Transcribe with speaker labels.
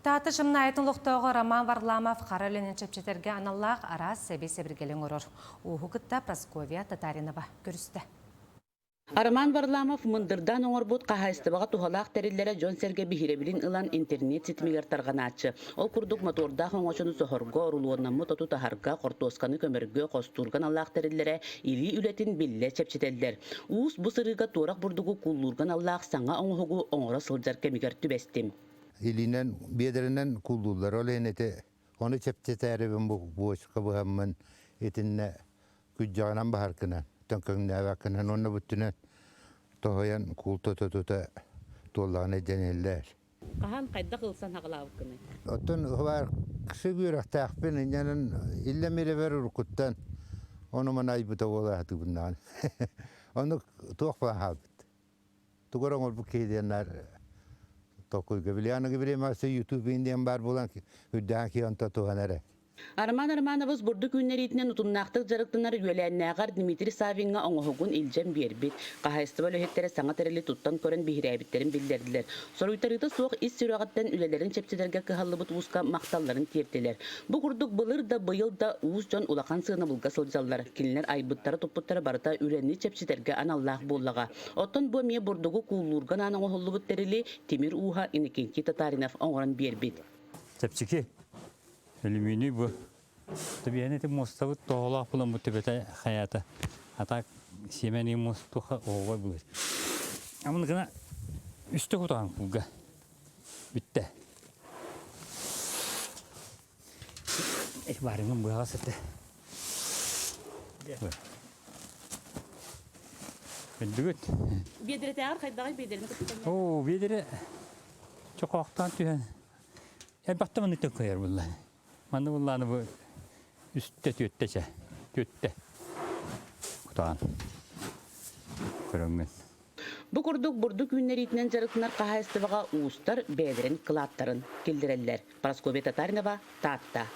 Speaker 1: Таатта Чымнаайытын олохтооҕо Роман Варламов хара үлэнэн чэпчэтэргэ аналлаах араас сэби-сэбиргэли оҥорор. Ууһу кытта Прасковья Татаринова көрүстэ.
Speaker 2: Роман Варламов мындырдаан оҥорбут хаһаайыстыбаҕа туһалаах тэриллэрэ дьон-сэргэ биһирэбилин ылан интернет ситимигэр тарҕанааччы. Ол курдук мотуордаах оҥочону соһорго, орулуоннаммыт оту таһарга, хортуосканы көмөргө, хостуурга аналлаах тэриллэрэ илии үлэтин биллэ чэпчэтэллэр. Уус бу сырыыга туорах бурдугу кууллуурга аналлаах саҥа оҥоһугу оҥоро сылдьар кэмигэр түбэстим.
Speaker 3: Илиинэн, биэдэрэнэн кууллууллар. Ол иһин ити ону чэпчэтээрибин бу буочука быһаммын итиннэ күддьэҕинэн баһаркынан, төҥкөҥнөөбөккүнэн уонна бүттүнэн тоһуйан куул тута-тута туоллаҕына дьэниллэр.
Speaker 2: Хаһан хайдах ылсан хаҕалаабыккыный?
Speaker 3: Оттон баар кысык үөрэхтээхпин, инньэнэн иллэм ирэбэр уруккуттан ону-маны айбыта буола сатыыбын Ону туох баһаабыт. Тугу эрэ оҥорбут киһи диэн наар толкуйга били аныгы бириэмэҕэ YouTube диэн баар буолан үрдээн киһи онто туһанар эрэ.
Speaker 2: Роман Романович бурдук үүннэриитинэн утумнаахтык дьарыктанар үөлээннээҕэр Дмитрий Саввиҥҥа оҥоһугун илдьэн биэрбит. Хаһаайыстыба үлэһиттэрэ саҥа тэрили туттан көрөн биһирээбиттэрин биллэрдилэр. Соруйтарыыта суох ис сүрэҕиттэн үлэлэрин чэпчэтэргэ кыһаллыбыт ууска махталларын тиэртилэр. Бу курдук былыр да, быйыл да уус дьон улахан сыанабылга сылдьаллар. Кинилэр айбыттара-туппуттара барыта үлэни чэпчэтэргэ аналлаах буоллаҕа. Оттон бу эмиэ бурдугу кууллуурга анаан оҥоһуллубут тэрили тимир ууһа Иннокентий Татаринов оҥорон биэрбит.
Speaker 4: Чэпчэки Алюминий бу. Тэбиэһин ити муостабыт тоһолоох булан бу төбөтө хайаата. А так сиэмэни муостуха оҕо булар. Амын гына үстэ кутаҕан кулга. Бүттэ. Эх барыҥын быһаҕа сытты. Көрдүгүт?
Speaker 2: Биэдэрэтээҕэр хайдаҕый биэдэрин кытта?
Speaker 4: Оо, биэдэрэ чохоохтоон түһэн Элбэхтэ маннык төккөйөр булла. Манны буллааны бу үстэ түөттэ чэ. Түөттэ. Кутаан. Көрөҥҥүн.
Speaker 2: Бу курдук бурдук үүннэриитинэн дьарыктанар хаһаайыстыбаҕа уустар бэйэлэрин кылааттарын киллэрэллэр. Парасковья Татаринова, Таатта.